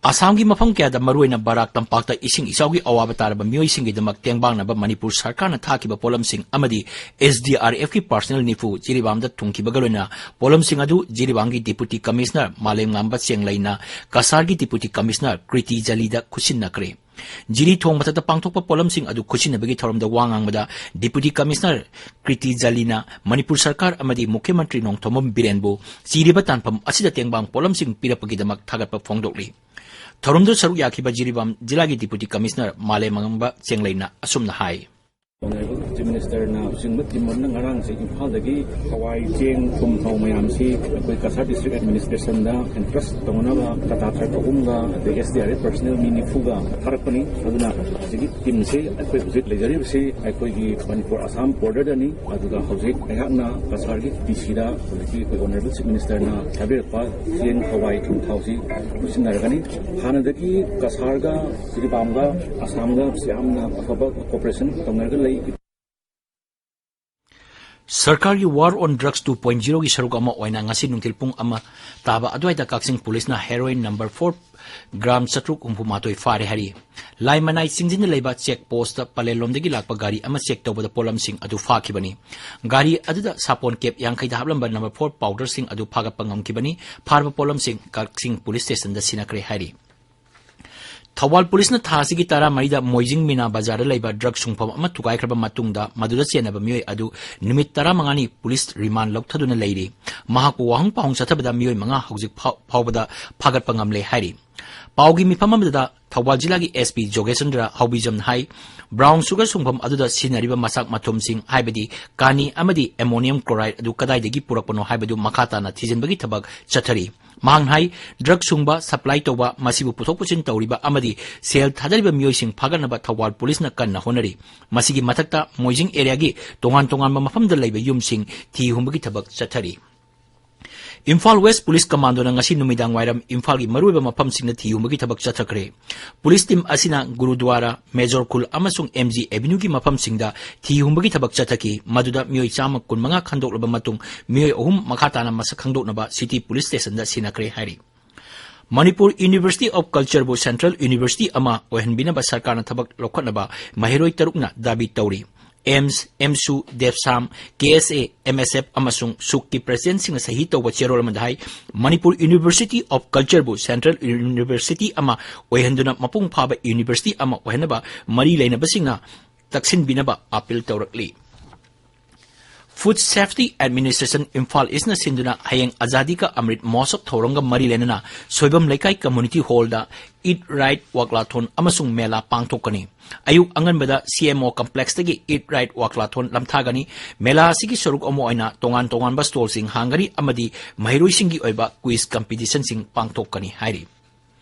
ꯑꯁꯥꯝꯒꯤ ꯃꯐꯝ ꯀꯌꯥꯗ, ꯃꯔꯨꯑꯣꯏꯅ ꯕꯔꯥꯛ ꯇꯝꯄꯥꯛꯇ ꯏꯁꯤꯡ ꯏꯆꯥꯎꯒꯤ ꯑꯋꯥꯕ ꯇꯥꯔꯕ ꯃꯤꯑꯣꯏꯁꯤꯡꯒꯤꯗꯃꯛ ꯇꯦꯡꯕꯥꯡꯅꯕ ꯃꯅꯤꯄꯨꯔ ꯁꯔꯀꯥꯔꯅ ꯊꯥꯈꯤꯕ ꯄꯣꯠꯂꯝꯁꯤꯡ ꯑꯃꯗꯤ SDRFꯀꯤ personnel ꯅꯤꯐꯨ ꯖꯤꯔꯤꯕꯥꯝꯗ ꯊꯨꯡꯈꯤꯕꯒ ꯂꯣꯏꯅꯅ ꯄꯣꯠꯂꯝꯁꯤꯡ ꯑꯗꯨ ꯖꯤꯔꯤꯕꯥꯝꯒꯤ Deputy Commissioner ꯃꯥꯂꯦꯝꯉꯥꯝꯕ ꯆꯦꯡꯂꯩꯅ ꯀꯁꯥꯔꯒꯤ Deputy Commissioner Kriti ꯖꯂꯤꯗ ꯈꯨꯠꯁꯤꯟꯅꯈ꯭ꯔꯦ꯫ ꯖꯤꯔꯤ ꯊꯣꯡ ꯃꯊꯛꯇ ꯄꯥꯡꯊꯣꯛꯄ ꯄꯣꯠꯂꯝꯁꯤꯡ ꯑꯗꯨ ꯈꯨꯠꯁꯤꯟꯅꯕꯒꯤ ꯊꯧꯔꯝꯗ ꯋꯥ ꯉꯥꯡꯕꯗ Deputy Commissioner ꯀ꯭ꯔꯤꯇꯤ ꯖꯂꯤꯅ ꯃꯅꯤꯄꯨꯔ ꯁꯔꯀꯥꯔ ꯑꯃꯗꯤ ꯃꯨꯈ꯭ꯌ ꯃꯟꯇ꯭ꯔꯤ ꯅꯣꯡꯊꯣꯝꯕꯝ ꯕꯤꯔꯦꯟꯕꯨ ꯆꯤꯔꯤꯕ ꯇꯥꯟꯐꯝ ꯑꯁꯤꯗ ꯇꯦꯡꯕꯥꯡ ꯄꯣꯠꯂꯝꯁꯤꯡ ꯄꯤꯔꯛꯄꯒꯤꯗꯃꯛ ꯊꯥꯒꯠꯄ ꯐꯣꯡꯗꯣꯛꯂꯤ꯫ ꯊꯧꯔꯝꯗꯨꯗ ꯁꯔꯨꯛ ꯌꯥꯈꯤꯕ ꯖꯤꯔꯤꯕꯥꯝ ꯖꯤꯂꯥꯒꯤ Deputy Commissioner ꯃꯥꯂꯦꯝꯉꯥꯝꯕ ꯆꯦꯡꯂꯩꯅ ꯑꯁꯨꯝꯅ ꯍꯥꯏ꯫ Honourable Chief Minister ꯅ ꯂꯨꯆꯤꯡꯕ team ꯑꯃꯅ ꯉꯔꯥꯡꯁꯦ ꯏꯝꯐꯥꯜꯗꯒꯤ ꯍꯋꯥꯏ, ꯆꯦꯡ, ꯊꯨꯝ, ꯊꯥꯎ ꯃꯌꯥꯝꯁꯤ ꯑꯩꯈꯣꯏ ꯀꯁꯥꯔ district administration ꯗ entrust ꯇꯧꯅꯅꯕ Tata Truck ꯑꯍꯨꯝꯒ ꯑꯗꯒꯤ S D R F personnel ꯃꯤ ꯅꯤꯐꯨꯒ ꯊꯥꯔꯛꯄꯅꯤ꯫ ꯑꯗꯨꯅ ꯍꯧꯖꯤꯛꯀꯤ team ꯁꯤ ꯑꯩꯈꯣꯏ ꯍꯧꯖꯤꯛ ꯂꯩꯖꯔꯤꯕꯁꯤ ꯑꯩꯈꯣꯏꯒꯤ ꯃꯅꯤꯄꯨꯔ ꯑꯁꯥꯝ border ꯗꯅꯤ꯫ ꯑꯗꯨꯒ ꯍꯧꯖꯤꯛ ꯑꯩꯍꯥꯛꯅ ꯀꯁꯥꯔꯒꯤ D C ꯗ ꯍꯧꯖꯤꯛꯀꯤ ꯑꯩꯈꯣꯏ Honourable Chief Minister ꯅ ꯊꯥꯕꯤꯔꯛꯄ ꯆꯦꯡ, ꯍꯋꯥꯏ, ꯊꯨꯝ, ꯊꯥꯎꯁꯤ ꯄꯨꯁꯤꯟꯅꯔꯒꯅꯤ꯫ ꯍꯥꯟꯅꯗꯒꯤ ꯀꯁꯥꯔꯒ, ꯖꯤꯔꯤꯕꯥꯝꯒ, ꯑꯁꯥꯝꯒ ꯌꯥꯝꯅ ꯑꯐꯕ cooperation ꯇꯧꯅꯔꯒ ꯂꯩ꯫ ꯁꯔꯀꯥꯔꯒꯤ War on Drugs two point zero ꯒꯤ ꯁꯔꯨꯛ ꯑꯃ ꯑꯣꯏꯅ ꯉꯁꯤ ꯅꯨꯡꯊꯤꯜ ꯄꯨꯡ ꯑꯃ ꯇꯥꯕ ꯑꯗꯨꯋꯥꯏꯗ ꯀꯛꯆꯤꯡ ꯄꯨꯂꯤꯁꯅ heroin number four gram ꯆꯥꯇ꯭ꯔꯨꯛ ꯍꯨꯝꯐꯨ ꯃꯥꯊꯣꯏ ꯐꯥꯔꯦ ꯍꯥꯏꯔꯤ꯫ ꯂꯥꯏꯃꯅꯥꯏ ꯆꯤꯡꯖꯤꯟꯗ ꯂꯩꯕ check post ꯇ ꯄꯂꯦꯜꯂꯣꯝꯗꯒꯤ ꯂꯥꯛꯄ ꯒꯥꯔꯤ ꯑꯃ check ꯇꯧꯕꯗ ꯄꯣꯠꯂꯝꯁꯤꯡ ꯑꯗꯨ ꯐꯥꯈꯤꯕꯅꯤ꯫ ꯒꯥꯔꯤ ꯑꯗꯨꯗ ꯁꯥꯄꯣꯟ cap ꯌꯥꯡꯈꯩꯗ ꯍꯥꯞꯂꯝꯕ number four powder ꯁꯤꯡ ꯑꯗꯨ ꯐꯥꯒꯠꯄ ꯉꯝꯈꯤꯕꯅꯤ꯫ ꯐꯥꯔꯕ ꯄꯣꯠꯂꯝꯁꯤꯡ ꯀꯛꯆꯤꯡ ꯄꯨꯂꯤꯁ ꯁ꯭ꯇꯦꯁꯟꯗ ꯁꯤꯟꯅꯈ꯭ꯔꯦ ꯍꯥꯏꯔꯤ꯫ ꯊꯧꯕꯥꯜ ꯄꯨꯂꯤꯁꯅ ꯊꯥ ꯑꯁꯤꯒꯤ ꯇꯔꯥꯃꯔꯤꯗ ꯃꯣꯏꯖꯤꯡ ꯃꯤꯅꯥ ꯕꯖꯥꯔꯗ ꯂꯩꯕ drug ꯁꯨꯡꯐꯝ ꯑꯃ ꯊꯨꯒꯥꯏꯈ꯭ꯔꯕ ꯃꯇꯨꯡꯗ ꯃꯗꯨꯗ ꯆꯦꯟꯅꯕ ꯃꯤꯑꯣꯏ ꯑꯗꯨ ꯅꯨꯃꯤꯠ ꯇꯔꯥꯃꯉꯥꯅꯤ ꯄꯨꯂꯤꯁ remand ꯂꯧꯊꯗꯨꯅ ꯂꯩꯔꯤ꯫ ꯃꯍꯥꯛꯄꯨ ꯋꯥꯍꯪ ꯄꯥꯎꯍꯪ ꯆꯠꯊꯕꯗ ꯃꯤꯑꯣꯏ ꯃꯉꯥ ꯍꯧꯖꯤꯛ ꯐꯥꯎ-, ꯐꯥꯎꯕꯗ ꯐꯥꯒꯠꯄ ꯉꯝꯂꯦ ꯍꯥꯏꯔꯤ꯫ ꯄꯥꯎꯒꯤ ꯃꯤꯐꯝ ꯑꯃꯗ ꯊꯧꯕꯥꯜ ꯖꯤꯂꯥꯒꯤ S P ꯖꯣꯒꯦꯁꯆꯟꯗ꯭ꯔ ꯍꯥꯎꯕꯤꯖꯝꯅ ꯍꯥꯏ, brown sugar ꯁꯨꯡꯐꯝ ꯑꯗꯨꯗ ꯁꯤꯖꯤꯟꯅꯔꯤꯕ ꯃꯆꯥꯛ ꯃꯊꯨꯝꯁꯤꯡ, ꯍꯥꯏꯕꯗꯤ ꯀꯥꯅꯤ ꯑꯃꯗꯤ ammonium chloride ꯑꯗꯨ ꯀꯗꯥꯏꯗꯒꯤ ꯄꯨꯔꯛꯄꯅꯣ ꯍꯥꯏꯕꯗꯨ ꯃꯈꯥ ꯇꯥꯅ ꯊꯤꯖꯤꯟꯕꯒꯤ ꯊꯕꯛ ꯆꯠꯊꯔꯤ꯫ ꯃꯍꯥꯛꯅ ꯍꯥꯏ, drug ꯁꯨꯡꯕ, supply ꯇꯧꯕ, ꯃꯁꯤꯕꯨ ꯄꯨꯊꯣꯛ ꯄꯨꯁꯤꯟ ꯇꯧꯔꯤꯕ ꯑꯃꯗꯤ ꯁꯦꯜ ꯊꯥꯗꯔꯤꯕ ꯃꯤꯑꯣꯏꯁꯤꯡ ꯐꯥꯒꯠꯅꯕ ꯊꯧꯕꯥꯜ ꯄꯨꯂꯤꯁꯅ ꯀꯟꯅ ꯍꯣꯠꯅꯔꯤ꯫ ꯃꯁꯤꯒꯤ ꯃꯊꯛꯇ ꯃꯣꯏꯖꯤꯡ area ꯒꯤ ꯇꯣꯉꯥꯟ ꯇꯣꯉꯥꯟꯕ ꯃꯐꯝꯗ ꯂꯩꯕ ꯌꯨꯝꯁꯤꯡ ꯊꯤ ꯍꯨꯝꯕꯒꯤ ꯊꯕꯛ ꯆꯠꯊꯔꯤ꯫ ꯏꯝꯐꯥꯜ West Police Commando ꯅ ꯉꯁꯤ ꯅꯨꯃꯤꯗꯥꯡ ꯋꯥꯏꯔꯝ ꯏꯝꯐꯥꯜꯒꯤ ꯃꯔꯨꯑꯣꯏꯕ ꯃꯐꯝꯁꯤꯡꯗ ꯊꯤ ꯍꯨꯝꯕꯒꯤ ꯊꯕꯛ ꯆꯠꯊꯈ꯭ꯔꯦ꯫ ꯄꯨꯂꯤꯁ team ꯑꯁꯤꯅ ꯒꯨꯔꯨꯗ꯭ꯋꯥꯔꯥ, ꯃꯦꯖꯣꯔ ꯈꯨꯜ ꯑꯃꯁꯨꯡ M G Avenue ꯒꯤ ꯃꯐꯝꯁꯤꯡꯗ ꯊꯤ ꯍꯨꯝꯕꯒꯤ ꯊꯕꯛ ꯆꯠꯊꯈꯤ꯫ ꯃꯗꯨꯗ ꯃꯤꯑꯣꯏ ꯆꯥꯝꯃ ꯀꯨꯟꯃꯉꯥ ꯈꯟꯗꯣꯛꯂꯕ ꯃꯇꯨꯡ ꯃꯤꯑꯣꯏ ꯑꯍꯨꯝ ꯃꯈꯥ ꯇꯥꯅ ꯃꯁꯛ ꯈꯪꯗꯣꯛꯅꯕ city police station ꯗ ꯁꯤꯟꯅꯈ꯭ꯔꯦ ꯍꯥꯏꯔꯤ꯫ ꯃꯅꯤꯄꯨꯔ University of Culture ꯕꯨ central university ꯑꯃ ꯑꯣꯏꯍꯟꯕꯤꯅꯕ ꯁꯔꯀꯥꯔꯅ ꯊꯕꯛ ꯂꯧꯈꯠꯅꯕ ꯃꯍꯩꯔꯣꯏ ꯇꯔꯨꯛꯅ ꯗꯥꯕꯤ ꯇꯧꯔꯤ꯫ AIIMS, AMSU, DEPSAM, K S A, M S F ꯑꯃꯁꯨꯡ SUC ꯀꯤ president ꯁꯤꯡꯅ ꯁꯍꯤ ꯇꯧꯕ ꯆꯦꯔꯣꯜ ꯑꯃꯗ ꯍꯥꯏ, ꯃꯅꯤꯄꯨꯔ University of Culture ꯕꯨ central university ꯑꯃ ꯑꯣꯏꯍꯟꯗꯨꯅ ꯃꯄꯨꯡ ꯐꯥꯕ university ꯑꯃ ꯑꯣꯏꯍꯟꯅꯕ ꯃꯔꯤ ꯂꯩꯅꯕꯁꯤꯡꯅ ꯇꯛꯁꯤꯟꯕꯤꯅꯕ appeal ꯇꯧꯔꯛꯂꯤ꯫ Food Safety Administration Imphal Eastꯅ ꯁꯤꯟꯗꯨꯅ ꯍꯌꯦꯡ ꯑꯖꯥꯗꯤ ꯀꯥ ꯑꯃ꯭ꯔꯤꯠ ꯃꯍꯣꯠꯁꯕ ꯊꯧꯔꯝꯒ ꯃꯔꯤ ꯂꯩꯅꯅ ꯁꯣꯏꯕꯝ ꯂꯩꯀꯥꯏ Community Hallꯗ Eat Right Walkathon ꯑꯃꯁꯨꯡ ꯃꯦꯂꯥ ꯄꯥꯡꯊꯣꯛꯀꯅꯤ꯫ ꯑꯌꯨꯛ ꯑꯉꯟꯕꯗ C M O Complexꯇꯒꯤ Eat Right Walkathon ꯂꯝꯊꯥꯒꯅꯤ꯫ ꯃꯦꯂꯥ ꯑꯁꯤꯒꯤ ꯁꯔꯨꯛ ꯑꯃ ꯑꯣꯏꯅ ꯇꯣꯉꯥꯟ ꯇꯣꯉꯥꯟꯕ stallꯁꯤꯡ ꯍꯥꯡꯒꯅꯤ ꯑꯃꯗꯤ ꯃꯍꯩꯔꯣꯏꯁꯤꯡꯒꯤ ꯑꯣꯏꯕ quiz competitionꯁꯤꯡ ꯄꯥꯡꯊꯣꯛꯀꯅꯤ ꯍꯥꯏꯔꯤ꯫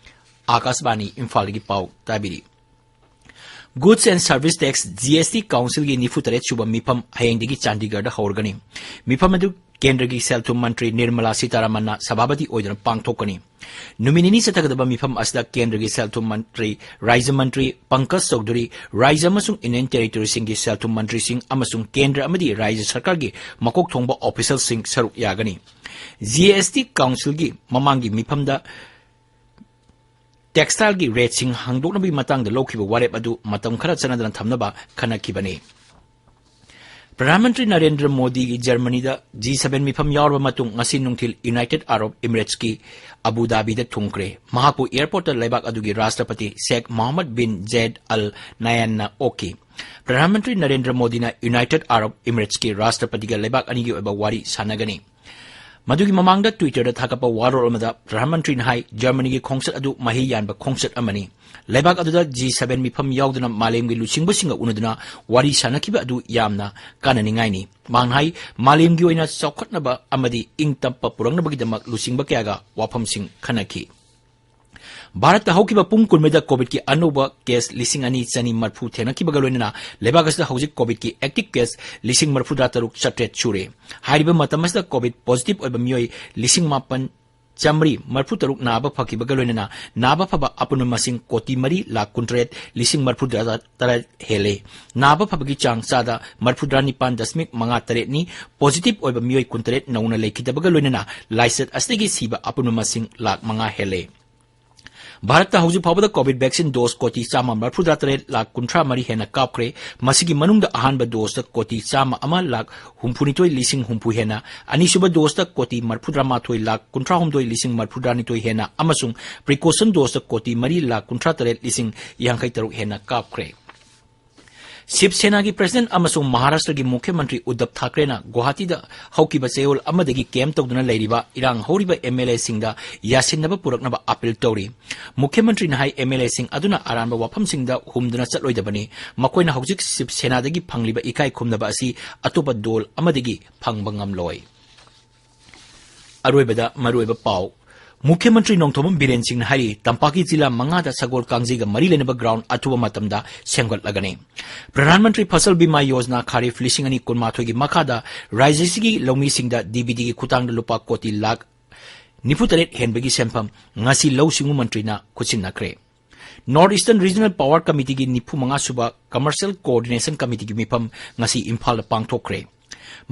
ꯑꯥꯀꯥꯁꯕꯥꯅꯤ ꯏꯝꯐꯥꯜꯗꯒꯤ ꯄꯥꯎ ꯇꯥꯕꯤꯔꯤ꯫ Goods and Service Tax, G S T, Councilꯒꯤ ꯅꯤꯐꯨ ꯇꯔꯦꯠ ꯁꯨꯕ ꯃꯤꯐꯝ ꯍꯌꯦꯡꯗꯒꯤ ꯆꯥꯟꯗꯤꯒꯔꯗ ꯍꯧꯔꯒꯅꯤ꯫ ꯃꯤꯐꯝ ꯑꯗꯨ ꯀꯦꯟꯗ꯭ꯔꯒꯤ ꯁꯦꯜ ꯊꯨꯝ ꯃꯟꯇ꯭ꯔꯤ ꯅꯤꯔꯃꯂꯥ ꯁꯤꯇꯥꯔꯥꯃꯟꯅ ꯁꯚꯥꯄꯇꯤ ꯑꯣꯏꯗꯨꯅ ꯄꯥꯡꯊꯣꯛꯀꯅꯤ꯫ ꯅꯨꯃꯤꯠ ꯅꯤꯅꯤ ꯆꯠꯊꯒꯗꯕ ꯃꯤꯐꯝ ꯑꯁꯤꯗ ꯀꯦꯟꯗ꯭ꯔꯒꯤ ꯁꯦꯜ ꯊꯨꯝ ꯃꯟꯇ꯭ꯔꯤ, ꯔꯥꯖ꯭ꯌ ꯃꯟꯇ꯭ꯔꯤ ꯄꯪꯀꯖ ꯆꯧꯙꯨꯔꯤ, ꯔꯥꯖ꯭ꯌ ꯑꯃꯁꯨꯡ Union Territoryꯁꯤꯡꯒꯤ ꯁꯦꯜ ꯊꯨꯝ ꯃꯟꯇ꯭ꯔꯤꯁꯤꯡ ꯑꯃꯁꯨꯡ ꯀꯦꯟꯗ꯭ꯔ ꯑꯃꯗꯤ ꯔꯥꯖ꯭ꯌ ꯁꯔꯀꯥꯔꯒꯤ ꯃꯀꯣꯛ ꯊꯣꯡꯕ officialꯁꯤꯡ ꯁꯔꯨꯛ ꯌꯥꯒꯅꯤ꯫ G S T Councilꯒꯤ ꯃꯃꯥꯡꯒꯤ ꯃꯤꯐꯝꯗ textileꯒꯤ rateꯁꯤꯡ ꯍꯥꯡꯗꯣꯛꯅꯕꯒꯤ ꯃꯇꯥꯡꯗ ꯂꯧꯈꯤꯕ ꯋꯥꯔꯦꯞ ꯑꯗꯨ ꯃꯇꯝ ꯈꯔ ꯆꯠꯅꯗꯅ ꯊꯝꯅꯕ ꯈꯟꯅꯈꯤꯕꯅꯤ꯫ ꯄ꯭ꯔꯙꯥꯟ ꯃꯟꯇ꯭ꯔꯤ ꯅꯔꯦꯟꯗ꯭ꯔ ꯃꯣꯗꯤꯒꯤ ꯖꯔꯃꯅꯤꯗ G seven ꯃꯤꯐꯝ ꯌꯥꯎꯔꯕ ꯃꯇꯨꯡ ꯉꯁꯤ ꯅꯨꯡꯊꯤꯜ United Arab Emiratesꯀꯤ ꯑꯕꯨ ꯙꯥꯕꯤꯗ ꯊꯨꯡꯈ꯭ꯔꯦ꯫ ꯃꯍꯥꯛꯄꯨ airportꯇ ꯂꯩꯕꯥꯛ ꯑꯗꯨꯒꯤ ꯔꯥꯁꯇ꯭ꯔꯄꯇꯤ ꯁꯦꯈ ꯃꯣꯍꯝꯃꯗ ꯕꯤꯟ ꯖꯥꯌꯦꯗ ꯑꯜ ꯅꯍꯌꯥꯟꯅ ꯑꯣꯛꯈꯤ꯫ ꯄ꯭ꯔꯙꯥꯟ ꯃꯟꯇ꯭ꯔꯤ ꯅꯔꯦꯟꯗ꯭ꯔ ꯃꯣꯗꯤꯅ United Arab Emiratesꯀꯤ ꯔꯥꯁꯇ꯭ꯔꯄꯇꯤꯒ ꯂꯩꯕꯥꯛ ꯑꯅꯤꯒꯤ ꯑꯣꯏꯕ ꯋꯥꯔꯤ ꯁꯥꯟꯅꯒꯅꯤ꯫ ꯃꯗꯨꯒꯤ ꯃꯃꯥꯡꯗ Twitterꯗ ꯊꯥꯒꯠꯄ ꯋꯥꯔꯣꯜ ꯑꯃꯗ ꯄ꯭ꯔꯙꯥꯟ ꯃꯟꯇ꯭ꯔꯤꯅ ꯍꯥꯏ, ꯖꯔꯃꯅꯤꯒꯤ ꯈꯣꯡꯆꯠ ꯑꯗꯨ ꯃꯍꯩ ꯌꯥꯟꯕ ꯈꯣꯡꯆꯠ ꯑꯃꯅꯤ꯫ ꯂꯩꯕꯥꯛ ꯑꯗꯨꯗ G seven ꯃꯤꯐꯝ ꯌꯥꯎꯗꯨꯅ ꯃꯥꯂꯦꯝꯒꯤ ꯂꯨꯆꯤꯡꯕꯁꯤꯡꯒ ꯎꯅꯗꯨꯅ ꯋꯥꯔꯤ ꯁꯥꯟꯅꯈꯤꯕ ꯑꯗꯨ ꯌꯥꯝꯅ ꯀꯥꯟꯅꯅꯤꯡꯉꯥꯏꯅꯤ꯫ ꯃꯍꯥꯛꯅ ꯍꯥꯏ, ꯃꯥꯂꯦꯝꯒꯤ ꯑꯣꯏꯅ ꯆꯥꯎꯈꯠꯅꯕ ꯑꯃꯗꯤ ꯏꯪ ꯇꯞꯄ ꯄꯨꯔꯛꯅꯕꯒꯤꯗꯃꯛ ꯂꯨꯆꯤꯡꯕ ꯀꯌꯥꯒ ꯋꯥꯐꯝꯁꯤꯡ ꯈꯟꯅꯈꯤ꯫ ꯚꯥꯔꯠꯇ ꯍꯧꯈꯤꯕ ꯄꯨꯡ ꯀꯨꯟꯃꯔꯤꯗ COVIDꯀꯤ ꯑꯅꯧꯕ case ꯂꯤꯁꯤꯡ ꯑꯅꯤ ꯆꯅꯤ ꯃꯔꯤꯐꯨ ꯊꯦꯡꯅꯈꯤꯕꯒ ꯂꯣꯏꯅꯅ ꯂꯩꯕꯥꯛ ꯑꯁꯤꯗ ꯍꯧꯖꯤꯛ COVIDꯀꯤ active case ꯂꯤꯁꯤꯡ ꯃꯔꯤꯐꯨꯇꯔꯥ ꯇꯔꯨꯛ ꯆꯥꯇ꯭ꯔꯦꯠ ꯁꯨꯔꯦ꯫ ꯍꯥꯏꯔꯤꯕ ꯃꯇꯝ ꯑꯁꯤꯗ COVID positive ꯑꯣꯏꯕ ꯃꯤꯑꯣꯏ ꯂꯤꯁꯤꯡ ꯃꯥꯄꯟ ꯆꯥꯃꯔꯤ ꯃꯔꯤꯐꯨ ꯇꯔꯨꯛ ꯅꯥꯕ ꯐꯈꯤꯕꯒ ꯂꯣꯏꯅꯅ ꯅꯥꯕ ꯐꯕ ꯑꯄꯨꯟꯕ ꯃꯁꯤꯡ ꯀꯣꯇꯤ ꯃꯔꯤ ꯂꯥꯈ ꯀꯨꯟꯇꯔꯦꯠ ꯂꯤꯁꯤꯡ ꯃꯔꯤꯐꯨꯇꯔꯥ ꯇꯔꯦꯠ ꯍꯦꯜꯂꯦ꯫ ꯅꯥꯕ ꯐꯕꯒꯤ ꯆꯥꯡ ꯆꯥꯗ ꯃꯔꯤꯐꯨꯇꯔꯥ ꯅꯤꯄꯥꯟ ꯗꯁꯃꯤꯛ ꯃꯉꯥ ꯇꯔꯦꯠꯅꯤ꯫ Positive ꯑꯣꯏꯕ ꯃꯤꯑꯣꯏ ꯀꯨꯟꯇꯔꯦꯠ ꯅꯧꯅ ꯂꯩꯈꯤꯗꯕꯒ ꯂꯣꯏꯅꯅ ꯂꯥꯏꯆꯠ ꯑꯁꯤꯗꯒꯤ ꯁꯤꯕ ꯑꯄꯨꯟꯕ ꯃꯁꯤꯡ ꯂꯥꯈ ꯃꯉꯥ ꯍꯦꯜꯂꯦ꯫ ꯚꯥꯔꯠꯇ ꯍꯧꯖꯤꯛ ꯐꯥꯎꯕꯗ COVID vaccine dose ꯀꯣꯇꯤ ꯆꯥꯝꯃ ꯃꯔꯤꯐꯨꯇꯔꯥ ꯇꯔꯦꯠ ꯂꯥꯈ ꯀꯨꯟꯊ꯭ꯔꯥ ꯃꯔꯤ ꯍꯦꯟꯅ ꯀꯥꯞꯈ꯭ꯔꯦ꯫ ꯃꯁꯤꯒꯤ ꯃꯅꯨꯡꯗ ꯑꯍꯥꯟꯕ doseꯇ ꯀꯣꯇꯤ ꯆꯥꯝꯃ ꯑꯃ ꯂꯥꯈ ꯍꯨꯝꯐꯨꯅꯤꯊꯣꯏ ꯂꯤꯁꯤꯡ ꯍꯨꯝꯐꯨ ꯍꯦꯟꯅ, ꯑꯅꯤꯁꯨꯕ doseꯇ ꯀꯣꯇꯤ ꯃꯔꯤꯐꯨꯇꯔꯥ ꯃꯥꯊꯣꯏ ꯂꯥꯈ ꯀꯨꯟꯊ꯭ꯔꯥ ꯍꯨꯝꯗꯣꯏ ꯂꯤꯁꯤꯡ ꯃꯔꯤꯐꯨꯇꯔꯥ ꯅꯤꯊꯣꯏ ꯍꯦꯟꯅ ꯑꯃꯁꯨꯡ precaution doseꯇ ꯀꯣꯇꯤ ꯃꯔꯤ ꯂꯥꯈ ꯀꯨꯟꯊ꯭ꯔꯥ ꯇꯔꯦꯠ ꯂꯤꯁꯤꯡ ꯌꯥꯡꯈꯩ ꯇꯔꯨꯛ ꯍꯦꯟꯅ ꯀꯥꯞꯈ꯭ꯔꯦ꯫ ꯁꯤꯕ ꯁꯦꯅꯥꯒꯤ ꯄ꯭ꯔꯁꯤꯗꯦꯟꯠ ꯑꯃꯁꯨꯡ ꯃꯍꯥꯔꯥꯁꯇ꯭ꯔꯒꯤ ꯃꯨꯈ꯭ꯌ ꯃꯟꯇ꯭ꯔꯤ ꯎꯗꯙꯕ ꯊꯥꯀ꯭ꯔꯦꯅ ꯒꯨꯋꯥꯍꯥꯇꯤꯗ ꯍꯧꯈꯤꯕ ꯆꯌꯣꯜ ꯑꯃꯗꯒꯤ ꯀꯦꯝꯞ ꯇꯧꯗꯨꯅ ꯂꯩꯔꯤꯕ ꯏꯔꯥꯡ ꯍꯧꯔꯤꯕ ꯑꯦꯝ ꯑꯦꯜ ꯑꯦꯁꯤꯡꯗ ꯌꯥꯁꯤꯟꯅꯕ ꯄꯨꯔꯛꯅꯕ ꯑꯥꯄꯤꯜ ꯇꯧꯔꯤ꯫ ꯃꯨꯈ꯭ꯌ ꯃꯟꯇ꯭ꯔꯤꯅ ꯍꯥꯏ, ꯑꯦꯝ ꯑꯦꯜ ꯑꯦꯁꯤꯡ ꯑꯗꯨꯅ ꯑꯔꯥꯟꯕ ꯋꯥꯐꯝꯁꯤꯡꯗ ꯍꯨꯝꯗꯨꯅ ꯆꯠꯂꯣꯏꯗꯕꯅꯤ꯫ ꯃꯈꯣꯏꯅ ꯍꯧꯖꯤꯛ ꯁꯤꯕ ꯁꯦꯅꯥꯗꯒꯤ ꯐꯪꯂꯤꯕ ꯏꯀꯥꯏ ꯈꯨꯝꯅꯕ ꯑꯁꯤ ꯑꯇꯣꯞꯄ ꯗꯣꯜ ꯑꯃꯗꯒꯤ ꯐꯪꯕ ꯉꯝꯂꯣꯏ꯫ ꯑꯔꯣꯏꯕꯗ ꯃꯔꯨꯑꯣꯏꯕ ꯄꯥꯎ꯫ ꯃꯨꯈ꯭ꯌ ꯃꯟꯇ꯭ꯔꯤ ꯅꯣꯡꯊꯣꯝꯕꯝ ꯕꯤꯔꯦꯟ ꯁꯤꯡꯅ ꯍꯥꯏꯔꯤ, ꯇꯝꯄꯥꯛꯀꯤ ꯖꯤꯂꯥ ꯃꯉꯥꯗ ꯁꯒꯣꯜ ꯀꯥꯡꯖꯩꯒ ꯃꯔꯤ ꯂꯩꯅꯕ ꯒ꯭ꯔꯥꯎꯟ ꯑꯊꯨꯕ ꯃꯇꯝꯗ ꯁꯦꯝꯒꯠꯂꯒꯅꯤ꯫ ꯄ꯭ꯔꯙꯥꯟ ꯃꯟꯇ꯭ꯔꯤ ꯐꯁꯜ ꯕꯤꯃꯥ ꯌꯣꯖꯅꯥ ꯈꯥꯔꯤꯐ ꯂꯤꯁꯤꯡ ꯑꯅꯤ ꯀꯨꯟꯃꯥꯊꯣꯏꯒꯤ ꯃꯈꯥꯗ ꯔꯥꯖ꯭ꯌꯁꯤꯒꯤ ꯂꯧꯃꯤꯁꯤꯡꯗ ꯗꯤ ꯕꯤ ꯗꯤꯒꯤ ꯈꯨꯠꯊꯥꯡꯗ ꯂꯨꯄꯥ ꯀꯣꯇꯤ ꯂꯥꯈ ꯅꯤꯐꯨ ꯇꯔꯦꯠ ꯍꯦꯟꯕꯒꯤ ꯁꯦꯟꯐꯝ ꯉꯁꯤ ꯂꯧꯎ ꯁꯤꯡꯎ ꯃꯟꯇ꯭ꯔꯤꯅ ꯈꯨꯠꯁꯤꯟꯅꯈ꯭ꯔꯦ꯫ ꯅꯣꯔꯠ ꯏꯁꯇꯔꯟ ꯔꯤꯖꯅꯦꯜ ꯄꯥꯋꯔ ꯀꯃꯤꯇꯤꯒꯤ ꯅꯤꯐꯨ ꯃꯉꯥ ꯁꯨꯕ ꯀꯃꯔꯁꯤꯌꯦꯜ ꯀꯣꯑꯣꯔꯗꯤꯅꯦꯁꯟ ꯀꯃꯤꯇꯤꯒꯤ ꯃꯤꯐꯝ ꯉꯁꯤ ꯏꯝꯐꯥꯜꯗ ꯄꯥꯡꯊꯣꯛꯈ꯭ꯔꯦ꯫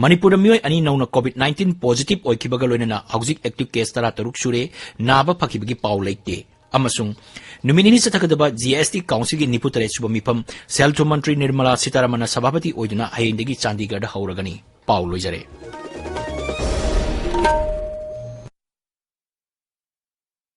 ꯃꯅꯤꯄꯨꯔꯗ ꯃꯤꯑꯣꯏ ꯑꯅꯤ ꯅꯧꯅ ꯀꯣꯚꯤꯗ ꯅꯥꯏꯟꯇꯤꯟ ꯄꯣꯖꯤꯇꯤꯚ ꯑꯣꯏꯈꯤꯕꯒ ꯂꯣꯏꯅꯅ ꯍꯧꯖꯤꯛ ꯑꯦꯛꯇꯤꯚ ꯀꯦꯁ ꯇꯔꯥ ꯇꯔꯨꯛ ꯁꯨꯔꯦ, ꯅꯥꯕ ꯐꯈꯤꯕꯒꯤ ꯄꯥꯎ ꯂꯩꯇꯦ꯫ ꯑꯃꯁꯨꯡ ꯅꯨꯃꯤꯠ ꯅꯤꯅꯤ ꯆꯠꯊꯒꯗꯕ ꯖꯤ ꯑꯦꯁ ꯇꯤ ꯀꯥꯎꯟꯁꯤꯜꯒꯤ ꯅꯤꯐꯨ ꯇꯔꯦꯠ ꯁꯨꯕ ꯃꯤꯐꯝ ꯁꯦꯜ ꯊꯨꯝ ꯃꯟꯇ꯭ꯔꯤ ꯅꯤꯔꯃꯂꯥ ꯁꯤꯇꯥꯔꯥꯃꯟꯅ ꯁꯚꯥꯄꯇꯤ ꯑꯣꯏꯗꯨꯅ ꯍꯌꯦꯡꯗꯒꯤ ꯆꯥꯟꯗꯤꯒꯔꯗ ꯍꯧꯔꯒꯅꯤ꯫ ꯄꯥꯎ ꯂꯣꯏꯖꯔꯦ꯫